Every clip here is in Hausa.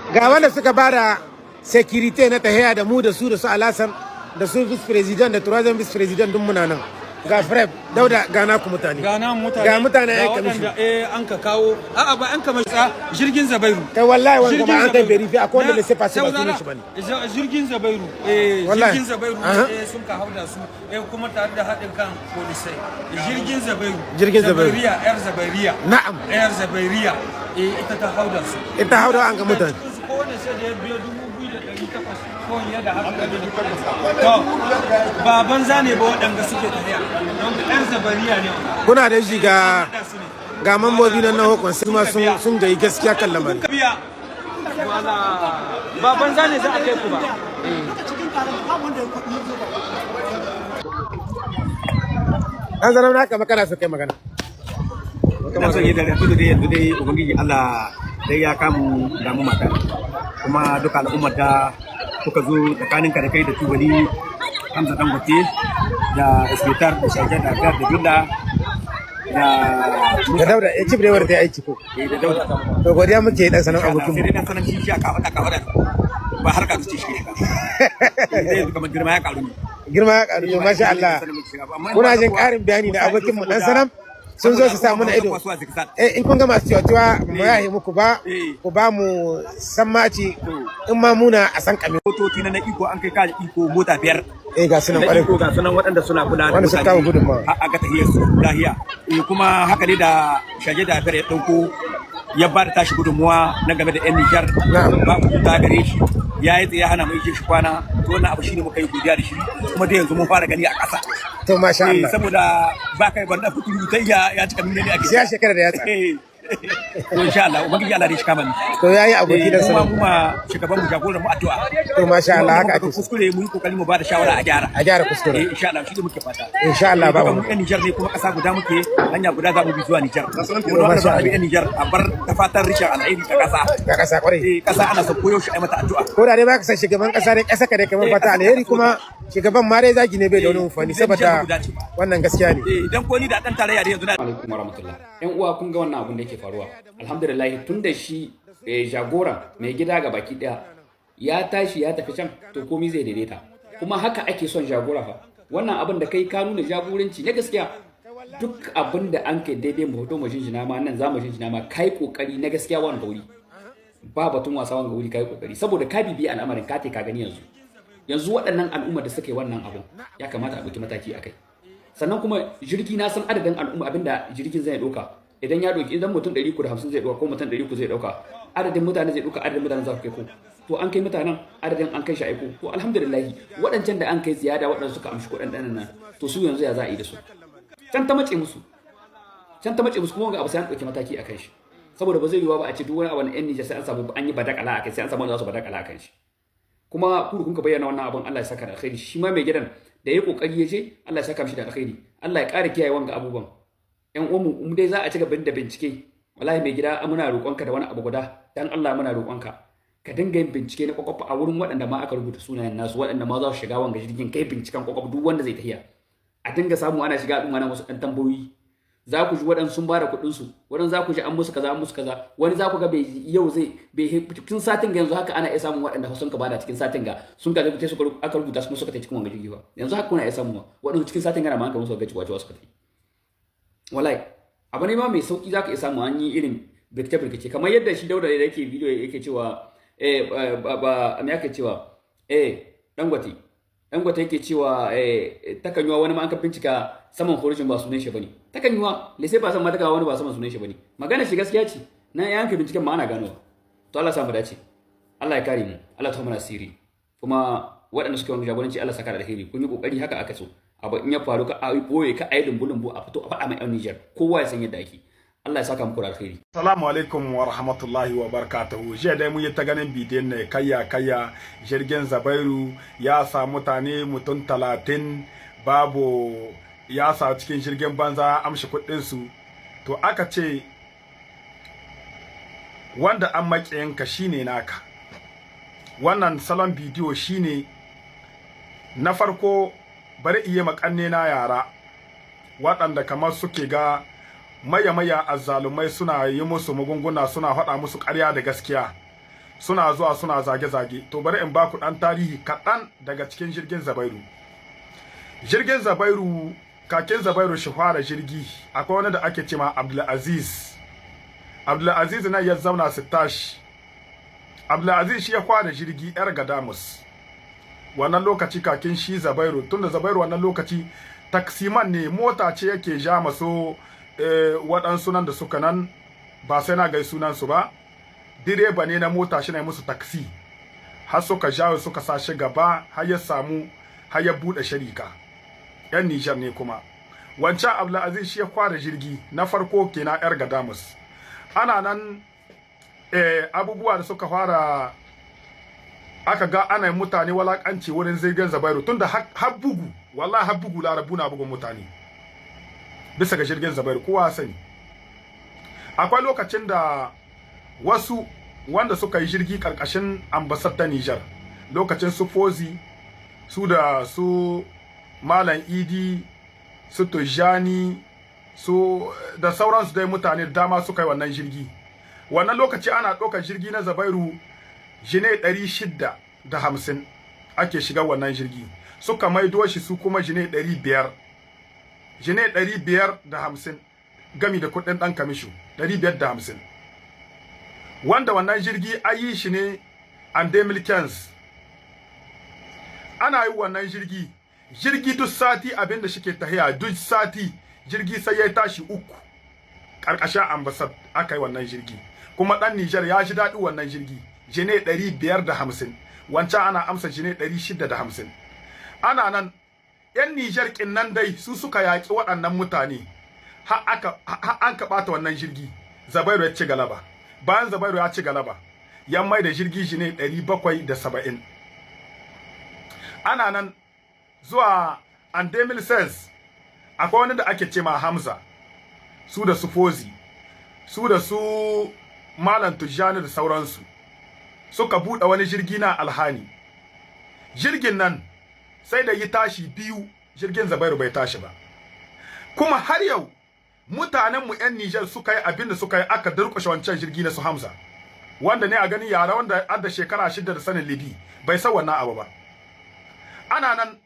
Ga wanda suka bada sécurité na tahiya da mu da su, da su Alasan, da su vice président, da troisième vice président, duk muna nan. Ga Freb Dauda, ga naku mutane. Ga nan mutane. Ga mutane ga yan kamisho. Waɗanda an ka kawo, a'a, ba an kamisho, jirgin Zabairu. Kai, wallahi wanga ma an kai Zabairu. vérifier, akwai wanda laissez passer ba sunan shi bane. Jirgin Zabairu, Wallahi. jirgin Zabairu. Sun ka hauda su, kuma tare da haɗin kan polisai, jirgin Zabairu. Jirgin Zabairu. Zabairiya, yar Zabairiya. Yar Zabairiya, ita ta hauda su. Ita hauda an ga mutane. Cikin su kowane sai da ya biya 2800 ko fiye da haka. To, ba banza ne ba waɗanda suke tafiya don yar Zabariya ne wannan. Kuna da shi ga Haɗa su ne. Ga mambobi nan na hukun su ma sun gayi gaskiya kan lamarin. Kuka biya. Wala ba banza ne za a kai ku ba. Duka cikin taron babu wanda ya kuɗi zo ba. Dan zanen haka makana su kai magana. Ina son yi da yanzu dai, yanzu dai Ubangiji Allah dai ya kamu damu mata, kuma duka al'ummar da kuka zo, tsakaninka da kai da Tubali Hamza Dangote da Isbitar da Shajar da Gar da Billa da Da Dauda ya ci brewar ta yi aiki ko? Eh, da Dauda. To, godiya muke, dan sanan abokin sai mu. Dai dan sanan shi aka faɗa ka faɗa ba harka ce shi shiga sai yanzu kamar girma ya karu ne. Girma ya karu. To, masha Allah, kuna jin ƙarin bayani da abokin mu dan sanam sun zo su sa mana ido. In kun ga masu cewa cewa mu yahe muku ba, ku ba mu sammaci in ma muna a san kame. Motoci na iko an kai kaji iko mota biyar. Eh, ga sunan na kwarai. Iko ga sunan waɗanda suna kula da Wanda suka kawo gudunmawa. A ga tahiyar su lahiya. Kuma haka ne da shage da afiyar ya ɗauko ya ba da tashi gudunmuwa na game da yan Nijar. Ba mu ta gare shi ya yi tsaye hana mu ije shi kwana. To, wannan abu shine muka yi godiya da shi, kuma da yanzu mun fara gani a ƙasa. To, masha Allah. Saboda ba kai ban da fituru ta iya ya cika nuna ne ake. Sai ya shekara da yatsa. To, insha Allah Ubangiji Allah da shi kama ni. To, yayi, aboki dan kuma sanan. Kuma shugaban mu, jagoran mu, addu'a. To, masha Allah, haka ake so. Kuskure mu yi kokari mu ba da shawara a gyara. A gyara kuskure. Eh, insha Allah shi ne muke fata. Insha Allah, ba babu. Mu ɗan Nijar ne, kuma ƙasa guda muke, hanya guda za mu bi zuwa Nijar. Kuma Masha don Allah Allah. ɗan Nijar a bar ta fatan rishin alheri ta ƙasa. Ga kasa kwarai. Eh, ƙasa ana son koyaushe a yi mata addu'a. Ko da dai baka san shugaban kasa dai, kasa ka dai kamar fata alheri, kuma shugaban ma dai zagi ne bai da wani amfani, saboda wannan gaskiya ne. Eh, idan ko ni da ɗan tarayya da yanzu na Alaikum warahmatullah. Yan uwa, kun ga wannan abun da yake faruwa. Alhamdulillah, tun da shi jagora mai gida ga baki daya ya tashi ya tafi can, to komai zai daidaita. Kuma haka ake son jagora fa. Wannan abin da kai ka nuna jagoranci na gaskiya. Duk abin da an kai daidai, mu hoto mu jinjina ma nan, za mu jinjina ma. Kai kokari na gaskiya wanga wuri, ba batun wasa. Wanga wuri kai kokari saboda ka bibiyi al'amarin, ka ka gani. Yanzu yanzu waɗannan al'ummar da suka yi wannan abun, ya kamata a ɗauki mataki a kai. Sannan kuma jirgi, na san adadin al'umma abinda jirgin zai ɗauka. Idan ya ɗauki, idan mutum 350 zai ɗauka ko mutum 300 zai ɗauka, adadin mutane zai ɗauka, adadin mutane za su kai ko. To, an kai mutanen adadin an kai shi aiko. To, alhamdulillah. Waɗancan da an kai ziyada, waɗanda suka amshi kuɗin ɗan nan, to su yanzu ya za a yi da su? Can ta mace musu, can ta mace musu. Kuma wanga abu sai an ɗauki mataki a kan shi, saboda ba zai yiwuwa ba a ce duk wani abu na yan Nijar sai an samu an yi badakala a kai, sai an samu wanda za su badakala a kan shi. Kuma ku kun ka bayyana wannan abun, Allah ya saka da alkhairi. Shi ma mai gidan da ya kokari ya je, Allah ya saka mishi da alkhairi, Allah ya ƙara kiyaye wanga abubuwan. Yan uwanmu, mu dai za a ci gaba da bincike. Wallahi mai gida, muna roƙonka da wani abu guda, dan Allah muna roƙonka ka dinga yin bincike na kwakwaf a wurin waɗanda ma aka rubuta sunayen nasu, waɗanda ma za su shiga wanga jirgin. Kai binciken kwakwaf, duk wanda zai tafiya a dinga samu ana shiga al'umma na wasu ɗan tambayoyi. Za ku ji waɗansu sun bada kuɗin su, waɗansu za ku ji an musu kaza, an musu kaza. Wani za ku ga bai yau zai bai cikin satin ga. Yanzu haka ana iya samun waɗanda sun ka bada cikin satin ga, sun ka rubuta, suka aka rubuta su suka tafi cikin wanga jirgi ba. Yanzu haka kuna iya samun waɗansu cikin satin ga na ma an ka musu ga cewa suka tafi. Wallahi abu ne ma mai sauki, za ka iya samu an yi irin birkice birkice kamar yadda shi Dauda da yake bidiyo yake cewa, ba me ake cewa, Dangote, Dangote yake cewa, takan yiwa wani ma an ka bincika saman horojin ba sunan shi bane. Takan yiwa lese ba san ma taka wani ba saman sunan shi bane. Magana shi gaskiya ce, na yanka binciken ma ana ganowa. To, Allah sa mu dace, Allah ya kare mu, Allah ta mana asiri. Kuma waɗanda suke wani jagoranci, Allah saka da alheri, kun yi kokari, haka aka so. Abu in ya faru, ka a boye, ka ayi lumbu lumbu, a fito a faɗa mai yan Niger, kowa ya san yadda ake. Allah ya saka muku da alheri. Salamu alaikum wa rahmatullahi wa barakatuhu. Jiya dai mun yi ta ganin bidiyon ne kayya kayya, jirgin Zabairu ya sa mutane mutum 30 babu, ya sa cikin jirgin banza, amshi kuɗin su. To, aka ce wanda an maƙiyanka shine naka. Wannan salon bidiyo shine na farko. Bari iya makanne na yara waɗanda kamar suke ga maya-maya azzalumai suna yi musu magunguna, suna faɗa musu ƙarya da gaskiya. Suna zuwa suna zage-zage. To, bari in ba ku ɗan tarihi kaɗan daga cikin jirgin Zabairu. Jirgin Zabairu, kakin Zabairu shi fara jirgi, akwai wani da ake cema Abdulaziz. Abdulaziz nan ya zauna su tashi. Abdulaziz shi ya fara jirgi yar Gadamus wannan lokaci, kakin shi Zabairu, tunda Zabairu wannan lokaci taximan ne, mota ce yake ja maso waɗansu nan da suka nan, ba sai na gai sunansu ba. Direba ne na mota, shi ne musu taxi har suka jawo, suka sa shi gaba, har ya samu, har ya buɗe sharika. Yan Nijar ne. Kuma wancan Abdulaziz shi ya fara jirgi na farko kenan, yar Gadamus. Ana nan, abubuwa da suka fara, aka ga ana yi mutane walakanci wurin jirgin Zabairu, tunda har bugu, wallahi har bugu, Larabu na bugun mutane bisa ga jirgin Zabairu. Kowa sani akwai lokacin da wasu wanda suka yi jirgi karkashin ambassade ta Niger, lokacin su Fozi, su da su Malam Idi, su Tujani, su da sauransu dai, mutane da dama suka yi wannan jirgi. Wannan lokaci ana ɗaukar jirgi na Zabairu jine 650 ake shiga wannan jirgi. Suka maido shi su kuma jine 500, jine 550, gami da kuɗin ɗan kamisho 550, wanda wannan jirgi a yi shi ne en 2015. Ana yi wannan jirgi, jirgi duk sati abinda shike tahiya, duk sati jirgi sai ya tashi uku. Ƙarƙashin ambassade aka yi wannan jirgi, kuma ɗan Nijar ya ji daɗi wannan jirgi jine 550. Wancan ana amsa jine 650. Ana nan, 'yan Nijar nan dai su suka yaƙi waɗannan mutane har aka an ka ɓata wannan jirgi. Zabairu ya ci galaba. Bayan Zabairu ya ci galaba, ya mai da jirgi jine 770. Ana nan zuwa en 2016, akwai wani da ake ce ma Hamza, su da su Fozi, su da su Malam Tujjani da sauransu, suka buɗe wani jirgi na Alhani. Jirgin nan sai da yi tashi biyu, jirgin Zabairu bai tashi ba. Kuma har yau mutanenmu 'yan Nijar suka yi abin da suka yi, aka durƙushe wancan jirgi na su Hamza, wanda ne a gani yara wanda adda shekara 6 da sanin Libi bai san wannan abu ba. Ana nan,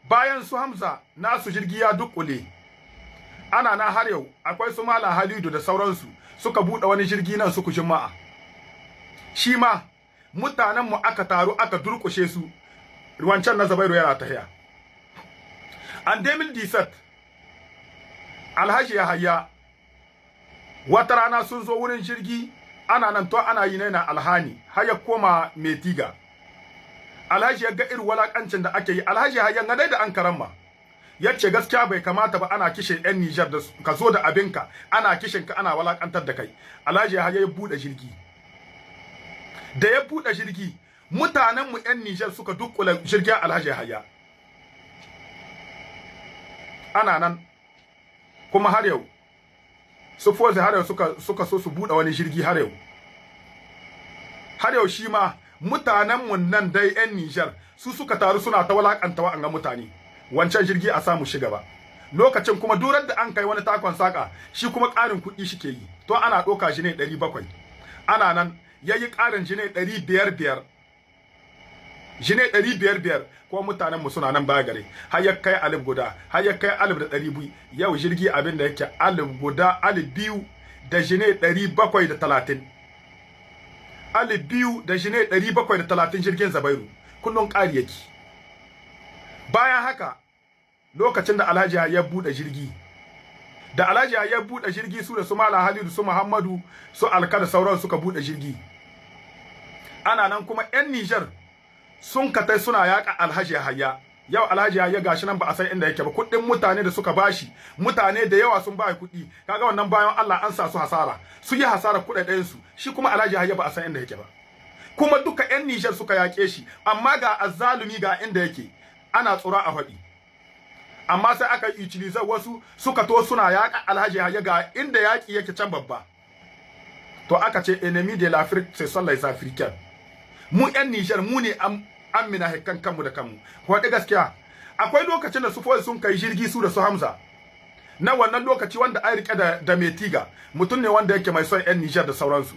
bayan su Hamza nasu jirgi ya dukkule, ana nan har yau akwai su Malam Halidu da sauransu, suka buɗe wani jirgi nan suku Juma'a. Shi ma mutanenmu aka taru aka durƙushe su, wancan na Zabairu yana tahiya. En 2017, Alhaji Yahaya, wata rana sun zo wurin jirgi, ana nan to ana yi na Alhani har ya koma Metiga. Alhaji ya ga irin walakancin da ake yi. Alhaji Yahaya ga dai da an karamma, ya ce gaskiya bai kamata ba ana kishin yan Nijar da ka zo da abinka, ana kishin ka, ana walakantar da kai. Alhaji Yahaya ya bude jirgi. Da ya bude jirgi, mutanen mu yan Nijar suka dukkula jirgin Alhaji Yahaya. Ana nan kuma har yau su Fozi har yau suka so su bude wani jirgi har yau. Har yau shi ma mutanen mu nan dai yan Nijar su suka taru suna ta walakanta wa'anga mutane, wancan jirgi a samu shiga ba. Lokacin kuma durar da an kai wani takon saka, shi kuma ƙarin kuɗi shi ke yi. To ana ɗauka shi ne 700, ana nan yayi ƙarin shi ne 500 biyar, shi ne 500 biyar. Ko mutanen mu suna nan baya gare, har ya kai 1000, har ya kai 1200. Yau jirgi abin da yake 1000, 2000 da jine 730, 2000 da jine 730 jirgin Zabairu, kullun ƙari yake. Bayan haka, lokacin da Alhaji ya buɗe jirgi, da Alhaji ya buɗe jirgi, su da su Malam Halidu, su Muhammadu, su Alka da sauran suka buɗe jirgi. Ana nan kuma 'yan Nijar sun katai suna yaƙa Alhaji Yahaya. Yau Alhaji Yahaya gashi nan ba a san inda yake ba. Kuɗin mutane da suka bashi, mutane da yawa sun ba kuɗi. Kaga wannan bayan Allah an sa su hasara, su yi hasara kuɗaɗen su. Shi kuma Alhaji Yahaya ba a san inda yake ba. Kuma duka 'yan Nijar suka yaƙe shi, amma ga azzalumi ga inda yake, ana tsura a faɗi. Amma sai aka yi utiliser wasu suka to suna yaƙa Alhaji Yahaya, ga inda yaƙi yake can babba. To aka ce ennemi de l'Afrique, ce sont les Africains. Mu 'yan Nijar mu ne an amina hekkan kanmu da kanmu. Faɗi gaskiya, akwai lokacin da su Fozi sun kai jirgi, su da su Hamza na wannan lokaci, wanda ai rike da Metiga, mutum ne wanda yake mai son 'yan Nijar da sauransu.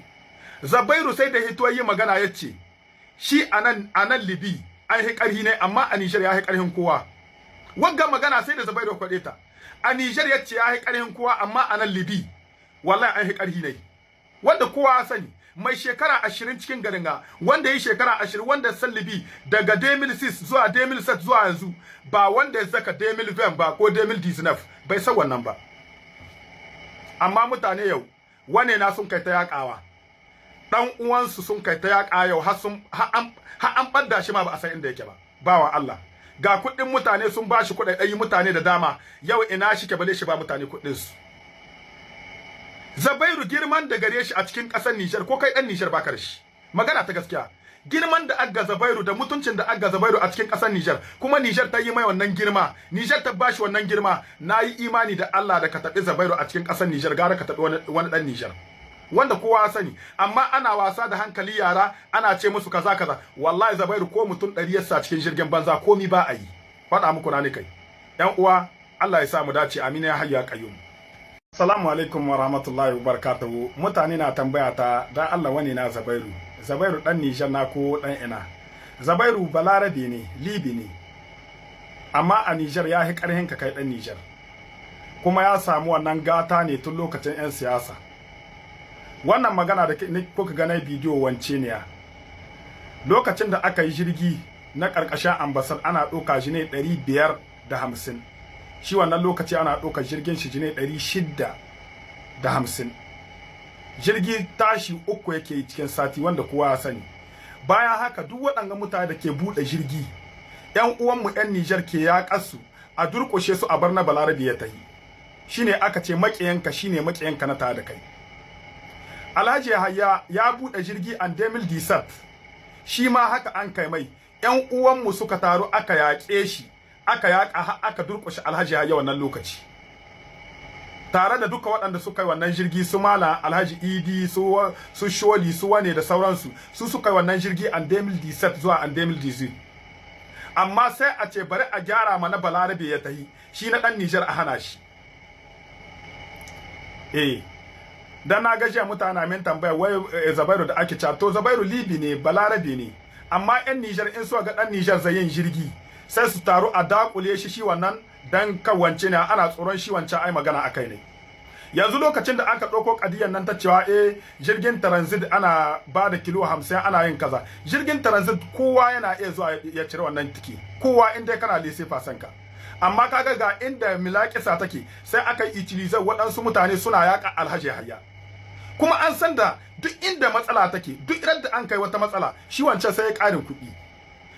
Zabairu sai da hito yi magana, ya ce shi anan Libi an yi karhi ne, amma a Nijar ya yi karhin kowa. Wagga magana sai da Zabairu ya faɗe ta. A Nijar ya ce ya yi karhin kowa, amma anan Libi wallahi an yi karhi ne. Wanda kowa ya sani, mai shekara 20 cikin garin ga, wanda yi shekara 20, wanda san Libi daga 2006 zuwa 2007 zuwa yanzu, ba wanda ya zaka 2020 ba ko 2019, bai san wannan ba. Amma mutane yau wane na sun kai ta yakawa dan uwansu, sun kai ta yaka yau har sun har an ɓadda shi ma ba a san inda yake ba. Bawa Allah, ga kuɗin mutane, sun bashi kuɗaɗɗai, mutane da dama, yau ina shi ke bale shi ba mutane kuɗin su? Zabairu, girman da gare shi a cikin ƙasar Nijar, ko kai ɗan Nijar baka da shi. Magana ta gaskiya, girman da aga Zabairu da mutuncin da aga Zabairu a cikin ƙasar Nijar, kuma Nijar ta yi mai wannan girma, Nijar ta bashi wannan girma, na yi imani da Allah, da ka taɓi Zabairu a cikin ƙasar Nijar gara ka taɓi wani ɗan Nijar, wanda kowa ya sani. Amma ana wasa da hankali yara, ana ce musu kaza kaza. Wallahi Zabairu ko mutum 100 yasa cikin jirgin banza, komi ba a yi. Faɗa muku na ni kai. Ƴan uwa, Allah ya sa mu dace. Amina ya hayyu ya qayyum. Salamu alaikum wa rahmatullahi wa barakatuhu. Mutane na tambaya ta, dan Allah wani na Zabairu. Zabairu dan Nijar na ko dan ina? Zabairu Balarabe ne, Libi ne. Amma a Nijar ya hi karhin ka kai dan Nijar. Kuma ya samu wannan gata ne tun lokacin 'yan siyasa. Wannan magana da kuka ga na bidiyo wance ne ya. Lokacin da aka yi jirgi na ƙarƙashin ambassade, ana ɗauka shi ne 550. Shi wannan lokaci ana ɗaukar jirgin shi ne 650. Jirgi tashi uku yake yi cikin sati, wanda kowa ya sani. Bayan haka, duk waɗanga mutane da ke buɗe jirgi, ƴan uwanmu ƴan Nijar ke yaƙasu a durƙushe su, a bar na Balarabe ya tahi. Shine aka ce maƙiyanka shine maƙiyanka na tare da kai. Alhaji Yahaya ya buɗe jirgi an 2017, shi ma haka an kai mai, ƴan uwanmu suka taru aka yaƙe shi, aka yaƙa har aka durƙushe Alhaji Yahaya wannan lokaci, tare da duka waɗanda suka yi wannan jirgi, su Malam Alhaji Idi, su Sholi, su wane da sauransu, su suka yi wannan jirgi an 2017 zuwa an 2018. Amma sai a ce bari a gyara mana, Balarabe ya tahi, shi na ɗan Nijar a hana shi. Eh, dan na gajiya, mutane min tambaya wai Zabairu da ake ca. To, Zabairu Libi ne, Balarabe ne, amma yan Nijar in suka ga dan Nijar zai yin jirgi, sai su taru a dakule shi. Shi wannan dan kawance ne, ana tsoron shi wancan ai magana akai ne. Yanzu lokacin da aka ɗauko kadiyar nan ta cewa eh, jirgin transit ana ba da kilo 50, ana yin kaza, jirgin transit kowa yana iya zuwa ya cire wannan tiki, kowa, in dai kana laissez-passer ka. Amma kaga ga inda milakisa take, sai aka yi utiliser waɗansu mutane suna yaƙa Alhaji Hayya. Kuma an san da duk inda matsala take, duk idan da an kai wata matsala, shi wancan sai ya ƙarin kuɗi.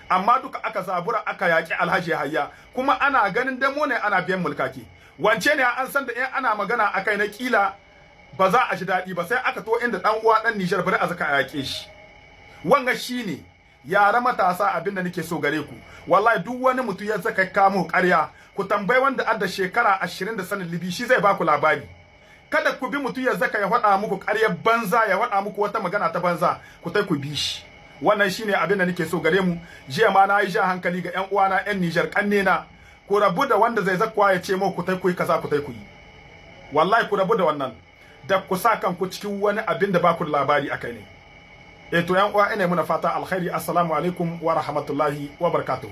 Amma duka aka zabura aka yaƙi Alhaji Hayya, kuma ana ganin damo ne, ana biyan mulkaki wance ne. An san da in ana magana akai na kila ba za a ji daɗi ba, sai aka to inda dan uwa dan Nijar, bari a zaka a yaƙe shi. Wanga shine yara matasa, abin da nake so gare ku. Wallahi duk wani mutum ya zaka kamo ƙarya, ku tambayi wanda adda shekara 20 da sanin Libi, shi zai baku labari. Kada ku bi mutum ya zaka ya faɗa muku ƙaryar banza, ya faɗa muku wata magana ta banza, ku tai ku bi shi. Wannan shine abin da nake so gare mu. Jiya ma na yi jan hankali ga ƴan uwana ƴan Nijar, kannena, ku rabu da wanda zai zakwa ya ce muku ku tai ku yi kaza, ku tai ku yi. Wallahi ku rabu da wannan, da ku sa kanku cikin wani abin da ba ku da labari akai ne. Eh, to, ƴan uwa, ina muna fata alkhairi. Assalamu alaikum wa rahmatullahi wa barakatuhu.